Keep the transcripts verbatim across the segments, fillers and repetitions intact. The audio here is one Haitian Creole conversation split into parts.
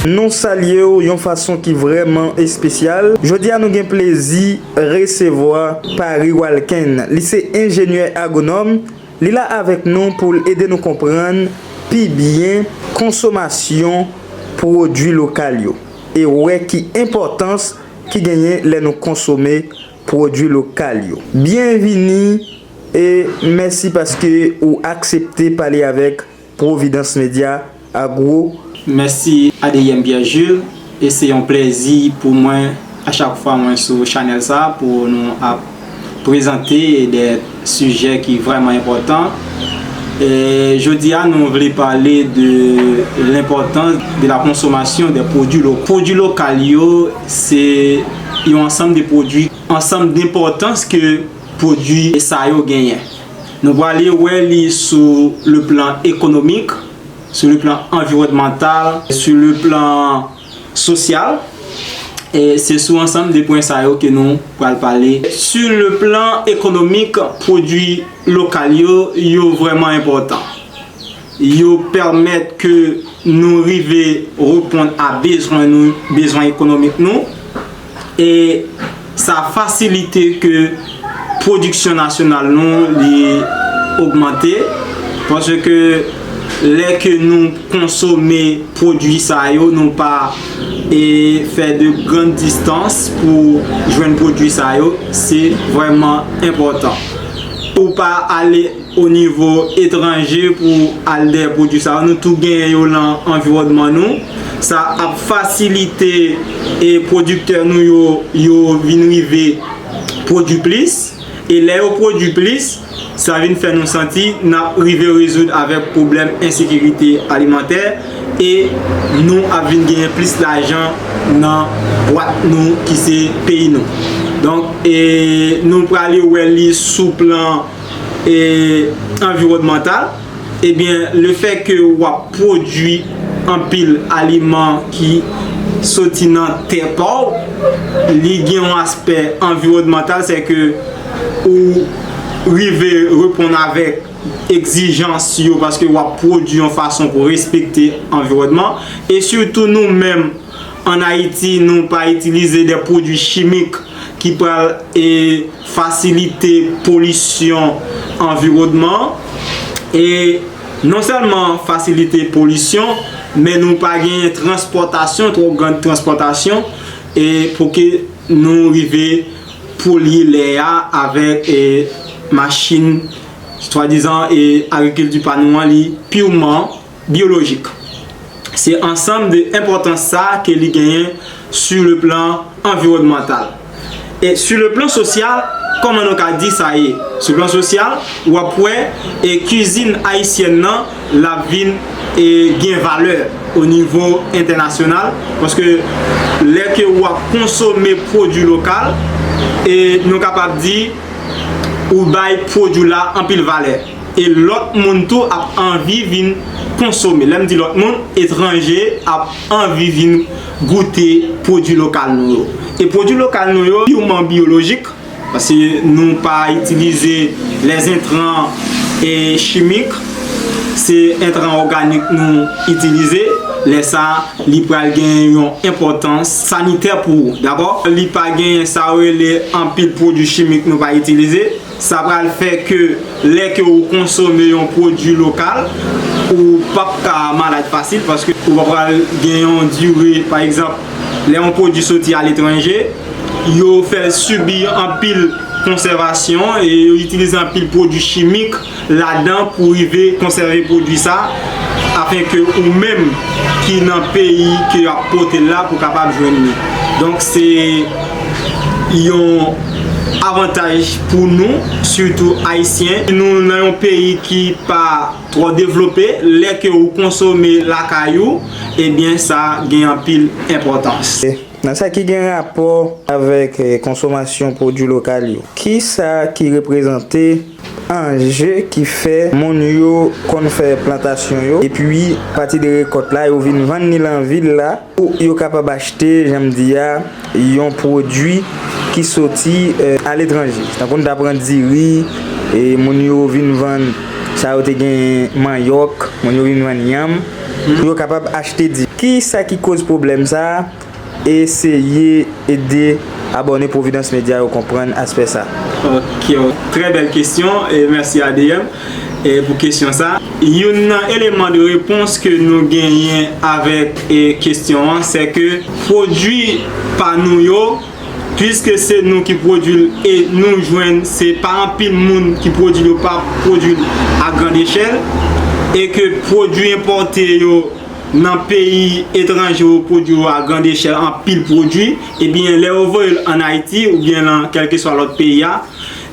Nou salye w yon fason ki vrèman espesyal. Jodi a nou gen plezi resevwa Paris Walken. Li se enjenyè agwonòm. Li la avèk nou pou l ede nou konprann pi byen konsomasyon pwodui lokal yo e wè ki enpòtans ki genyen lè nou konsome pwodui lokal yo. Byenvini e mèsi paske ou aksepte pale avèk Providence Media Agro. Mèsi A D M Pierre Jules, e se yon plèzi pou mwen a chak fwa mwen sou chanèl sa pou nou ap prezante de sijè ki vrèman enpòtan. E jodi a nou vle pale de lenpòtans de la konsomasyon de pwodui lokal. Pwodui lokal yo se yon ansanm de pwodui, ansanm de enpòtans ke pwodui sa yo genyen. Nou prale wè li sou le plan ekonomik, sou le plan anviwònmantal, sou le plan sosyal. E se sou ansanm de pwen sa yo ke nou pral pale. Sou le plan ekonomik, pwodui lokal yo, yo vrèman enpòtan. Yo pèmèt ke nou rive reponn a bezwen nou, bezwen ekonomik nou. E sa fasilite ke pwodiksyon nasyonal nou li ogmante, paske lè ke nou konsome pwodui sa yo, nou pa e fè de grann distans pou jwenn pwodui sa yo, se vrèman enpòtan. Ou pa ale o nivo etranje pou al dèyè pwodui sa yo. Nou tou genyen yo nan anviwònman nou. Sa ap fasilite e pwodiktè nou yo, yo vin rive pwodui plis. E lè yo pwodui plis, sa vin fè nou santi n ap rive rezoud avèk pwoblèm ensekirite alimantè e nou ap vin genyen plis lajan nan bwat nou ki se peyi nou. Donk, e nou prale wè li sou plan e anviwònmantal. Ebyen, lefè ke w ap pwodui anpil aliman ki soti nan tè pa w, li gen yon aspè anviwònmantal, se ke ou rive reponn avèk egzijans yo paske w ap pwodui yon fason pou respekte anviwònman. E sitou nou menm, ann Ayiti, nou pa itilize de pwodui chimik ki pral e fasilite polisyon anviwònman. E non sèlman fasilite polisyon, men nou pa genyen transpòtasyon, twò grann transpòtasyon, e pou ke nou rive polye lè a avèk e machin, swadizan e agrikilti pa nou an li piman byolojik. Se ansanm de enpòtans sa ke li genyen sou le plan anviwònmantal. E sou le plan sosyal, kòman nou ka di sa ye? Sou plan sosyal, w ap wè e kizin ayisyèn nan l ap vin e gen valè o nivo entènasyonal, paske lè ke w ap konsome pwodui lokal, e nou kapab di ou bay pwodui la anpil valè. E lòt moun tou ap anvi vin konsome. Lè m di lòt moun, etranje ap anvi vin goute pwodui lokal nou yo. E pwodui lokal nou yo, piman byolojik, paske nou pa itilize lèzentran e chimik, se entran òganik nou itilize. Lè sa, li pral gen yon enpòtans sanitè pou ou, dakò? Li pa gen sa yo rele anpil pwodui chimik nou pa itilize. Sa pral fè ke lè ke ou konsome yon pwodui lokal, ou p ap ka malad fasil, paske ou pa pral gen yon dire, pa egzanp, lè yon pwodui soti aletranje, yo fè l sibi anpil konsèvasyon e yo itilize anpil pwodui chimik ladan pou rive konsève pwodui sa, afen ke ou menm ki nan peyi ke y ap pote l la pou kapab jwenn li. Donk, se yon avantaj pou nou, sitou ayisyen. Nou nan yon peyi ki pa twò devlope, lè ke ou konsome lakay ou, ebyen, sa gen anpil enpòtans. Nan sa ki gen rapò avèk, eh, konsomasyon pwodui lokal yo, kisa ki reprezante anje ki fè moun yo konn fè plantasyon yo, epi pati de rekòt la, yo vin vann li nan vil la, pou yo kapab achte, jan m di a, yon pwodui ki soti, eh, aletranje. Tankou n ta pran diri, e moun yo vin vann sa yo te gen manyòk, moun yo vin vann yanm. pou yo kapab achte diri. Ki sa ki koz pwoblèm sa a? Eseye ede abòne Providence Media yo konprann aspè sa. Ok, ok. Trè bèl kesyon, e mèsi A D M, e pou kesyon sa. Youn nan eleman de repons ke nou genyen avèk, e, kesyon an, se ke pwodui pa nou yo, piske se nou ki pwodui l e nou jwenn, se pa anpil moun ki pwodui l, yo pa pwodui l a grand echèl, e ke pwodui enpòte yo nan peyi etranje yo pwodui yo a grand echèl, anpil pwodui, ebyen, lè yo voye l ann Ayiti oubyen nan kèlkeswa lòt peyi a,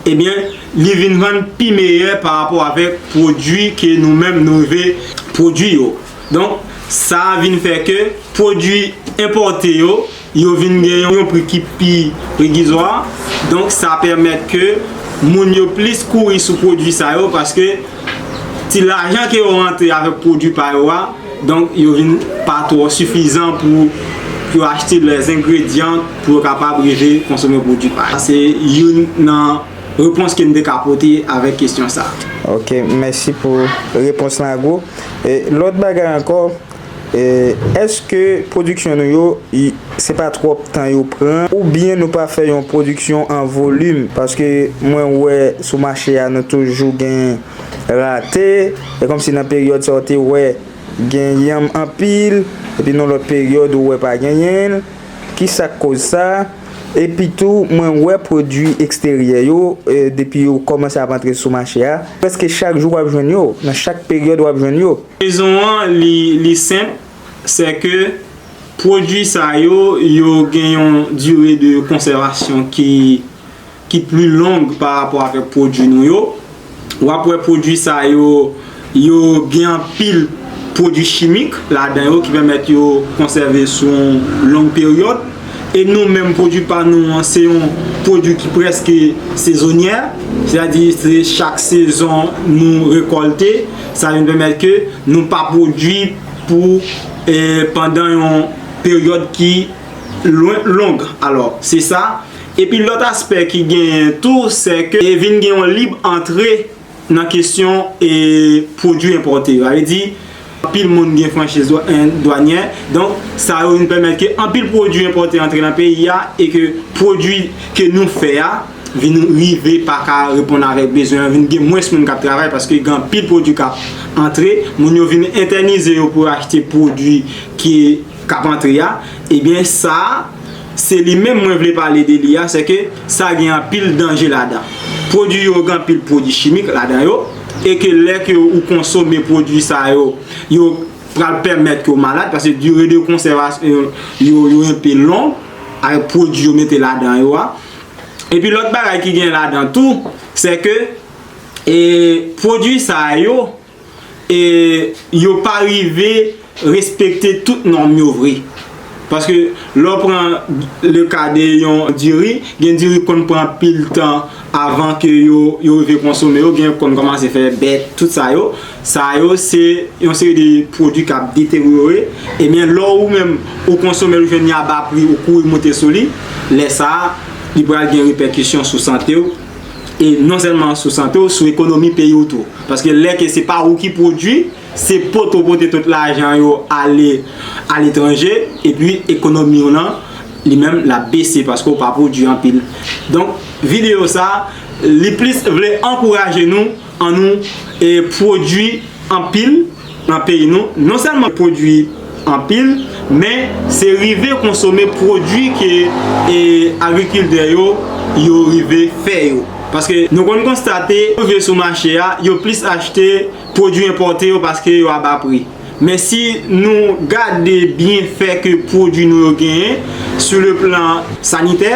ebyen, li vin vann pi meyè pa rapò avèk pwodui ke nou menm nou rive pwodui yo. Donk, sa vin fè ke pwodui enpòte yo, yo vin gen yon pri ki pi irizwa. Donk, sa pèmèt ke moun yo plis kouri sou pwodui sa yo, paske ti lajan ke yo rantre avèk pwodui pa yo a, donk, yo vin pa twò sifizan pou, pou yo achte lè zengredyan pou yo kapab rive konsome pwodui pa yo. Sa se youn nan repons ke m te ka pote avèk kesyon sa. Ok, mèsi pou repons lan, Agro. E, lòt bagay ankò, e, èske pwodiksyon nou yo, i, se pa twòp tan yo pran, oubyen nou pa fè yon pwodiksyon an volim? Paske mwen wè sou mache a, nou toujou gen rate, e kòmsi nan peryòd sa w te wè gen yanm anpil, epi nan lòt peryòd ou wè pa genyen l. Ki sa k koz sa? Epi tou, mwen wè pwodui eksteryè yo, e, depi yo kòmanse ap antre sou mache a, prèske chak jou w ap jwenn yo, nan chak peryòd w ap jwenn yo. Rezon an, li, li senp, se ke pwodui sa yo, yo gen yon dire de konsèvasyon ki, ki pli long pa rapò avèk pwodui nou yo. W ap wè pwodui sa yo, yo gen anpil pwodui chimik ladan yo ki pèmèt yo konsève sou yon long peryòd. E nou menm, pwodui pa nou an, se yon pwodui ki prèske sezonyè, sètadi se chak sezon nou rekòlte. Sa vin pèmèt ke nou pa pwodui pou, e, pandan yon peryòd ki lwen, long. Alò, se sa. Epi lòt aspè ki genyen tou, se ke, e, vin gen yon lib antre nan kesyon, e, pwodui enpòte yo. Sa vle di, anpil moun gen franchiz dwa-, en, dwanyè. Donk, sa yo vin pèmèt ke anpil pwodui enpòte antre nan peyi a e ke pwodui ke nou fè a vin rive pa ka reponn avèk bezwen an, vin gen mwens moun k ap travay paske gen anpil pwodui k ap antre. Moun yo vin entènize yo pou yo achte pwodui ki k ap antre a, ebyen, sa a, se li menm mwen vle pale de li a, se ke sa gen anpil danje ladan. Pwodui yo gen anpil pwodui chimik ladan yo, e ke lè ke ou konsome pwodui sa yo, yo pral pèmèt ke w malad, paske dire de konsèvasyon yo, yo, yo enpe long, avèk pwodui yo mete ladan yo a. Epi lòt bagay ki gen ladan tou, se ke, e, pwodui sa yo, e yo pa rive respekte tout nòm yo vre. Paske lè w pran le ka de yon diri, gen diri k konn pran anpil tan avan ke yo, yo rive konsome yo, gen yo k konn kòmanse fè bèt, tout sa yo. Sa yo se yon seri de pwodui k ap deteryore. Ebyen, lè ou menm ou konsome l, ou jwenn li a ba pri, ou kouri moute sou li, lè sa a, li pral gen repèkisyon sou sante w. E non sèlman sou sante w, sou ekonomi peyi w tou. Paske lè ke se pa ou ki pwodui, se pote w pote tout lajan yo ale aletranje, epi ekonomi w lan, li menm, l ap bese paske w pa pwodui anpil. Donk, videyo sa, li plis vle ankouraje nou, annou, e, pwodui anpil nan peyi nou. Non sèlman pwodui anpil, men se rive konsome pwodui ke, e, agrikiltè yo, yo rive fè yo. Paske nou konn konstate, yo rive sou mache a, yo plis achte pwodui enpòte yo paske yo a ba pri. Men si nou gade byenfè ke pwodui nou yo genyen, sou le plan sanitè,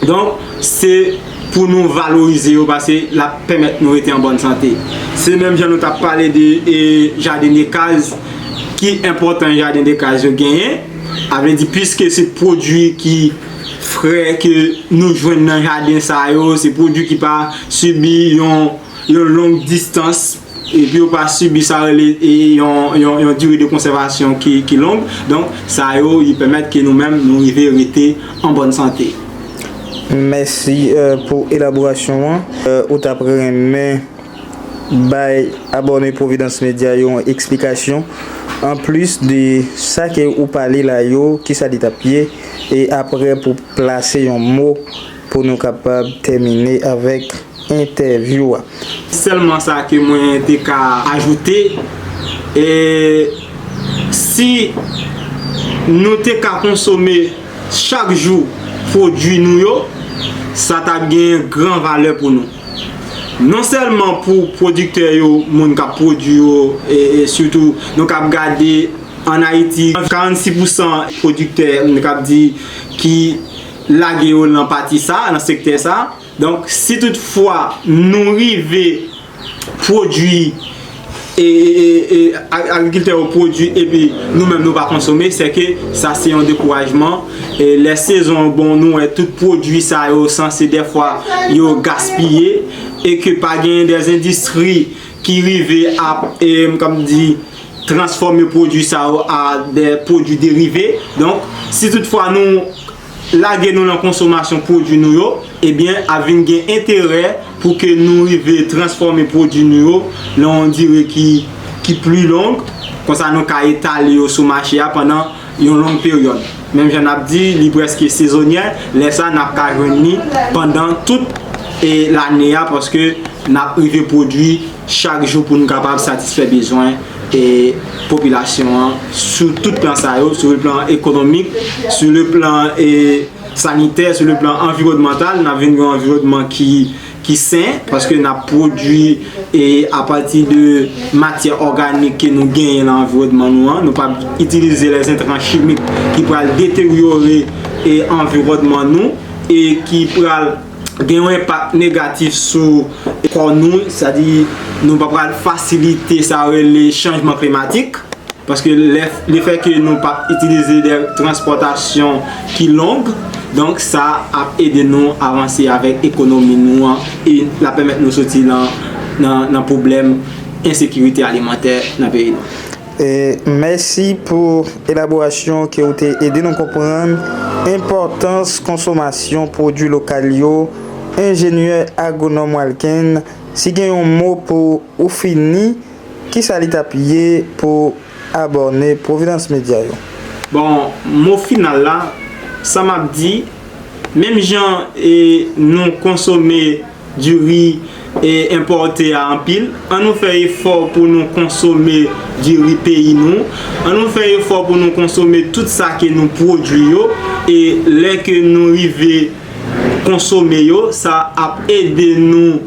donk, se pou nou valorize yo, paske l ap pèmèt nou rete an bòn sante. Se menm jan nou t ap pale de, e, jaden de kaz, ki enpòtans jaden de kaz yo genyen. Sa vle di, piske se pwodui ki fre ke nou jwenn nan jaden sa yo, se pwodui ki pa sibi yon, yon long distans, epi yo pa sibi sa rele, e, yon, yon, yon dire de konsèvasyon ki, ki long. Donk, sa yo, li pèmèt ke nou menm, nou rive rete an bòn sante. Mèsi, e, pou elaborasyon an. E, ou t ap renmen bay abòne Providence Media yo yon eksplikasyon Anplis de sa ke ou pale la yo, kisa li t ap ye? E apre pou plase yon mo pou nou kapab tèmine avèk entèvyou a. Sèlman sa ke mwen te ka ajoute, e si nou te ka konsome chak jou pwodui nou yo, sa t ap gen gran valè pou nou. Non sèlman pou pwodiktè yo, moun k ap pwodui yo, e, e sitou nou k ap gade ann Ayiti, karannsis pousan pwodiktè, nou k ap di, ki lage yo nan pati sa, nan sektè sa. Donk, si toutfwa nou rive pwodui, e, e, e, e, ag-, agrikiltè yo pwodui epi nou menm nou pa konsome, se ke sa se yon dekourajman. E lè sezon bon, nou wè tout pwodui sa yo sanse dèfwa yo gaspiye, e ke pa genyen dè endistri ki rive ap, e, kòm di, transfòme pwodui sa yo a dè pwodui derive. Donk, si toutfwa nou lage nou nan konsomasyon pwodui nou yo, ebyen, ap vin gen enterè pou ke nou rive transfòme pwodui nou yo nan yon dire ki, ki pli long. Konsa, nou ka etale yo sou mache a pandan yon long peryòd. Menm jan n ap di, li prèske sezonyè, lè sa, n ap ka jwenn li pandan tout, e, lane a, paske n ap rive pwodui chak jou pou nou kapab satisfè bezwen, e, popilasyon an sou tout plan sa yo, sou le plan ekonomik, sou le plan, e, sanitè, sou le plan anviwònmantal, n ap vin gen yon anviwònman ki, ki sen, paske n ap pwodui, e, apati de matyè òganik ke nou genyen nan anviwònman nou an. Nou p ap itilize lèzentran chimik ki pral deteryore, e, anviwònman nou e ki pral gen yon enpak negatif sou kò nou, sètadi nou pa pral fasilite sa yo rele chanjman klimatik, paske lè, lefètke nou p ap itilize de transpòtasyon ki long, donk sa ap ede nou avanse avèk ekonomi nou an e l ap pèmèt nou soti nan, nan, nan pwoblèm ensekirite alimantè nan peyi nou. E mèsi pou elaborasyon ke w te ede nou konprann enpòtans konsomasyon pwodui lokal yo. Enjenyè agwonòm Walken, si gen yon mo pou ou fini, kisa li t ap ye pou abòne Providence Media yo? Bon, mo final la, sa m ap di, menm jan, e, nou konsome diri, e, enpòte a anpil, ann nou fè efò pou nou konsome diri peyi nou. Ann nou fè efò pou nou konsome tout sa ke nou pwodui yo. E lè ke nou rive konsome yo, sa ap ede nou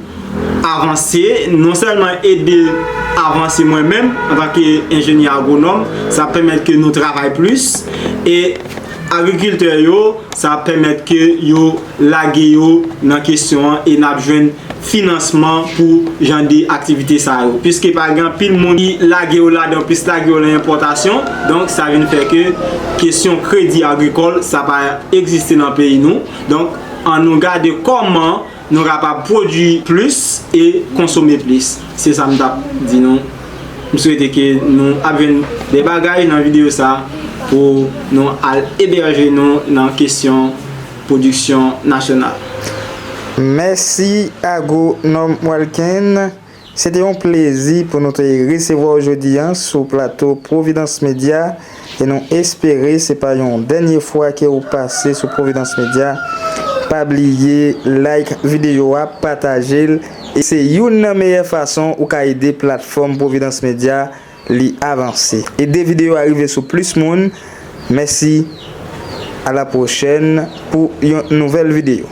avanse. Non sèlman ede avanse mwen menm, antanke enjenyè agwonòm, sa ap pèmèt ke nou travay plis. E agrikiltè yo, sa ap pèmèt ke yo lage yo nan kesyon an e n ap jwenn finansman pou jan de aktivite sa yo. Piske pa gen anpil moun ki lage yo ladan, plis lage yo nan enpòtasyon. Donk, sa vin fè ke kesyon kredi agrikòl, sa pa egziste nan peyi nou. Donk, ann nou gade kòman nou kapab pwodui plis e konsome plis. Se sa m t ap di nou. M swete ke nou ap jwenn de bagay nan videyo sa pou nou al ebèje nou nan kesyon pwodiksyon nasyonal. Mèsi, agwonòm Walken. Se te yon plezi pou nou te resevwa w jodi a sou plato Providence Media. E nou espere se pa yon dènye fwa ke ou pase sou Providence Media. Pa bliye like videyo a, pataje l. E se youn nan meyè fason ou ka ede platfòm Providence Media li avanse. Ede videyo a rive sou plis moun. Mèsi. A la pwochèn pou yon nouvèl videyo.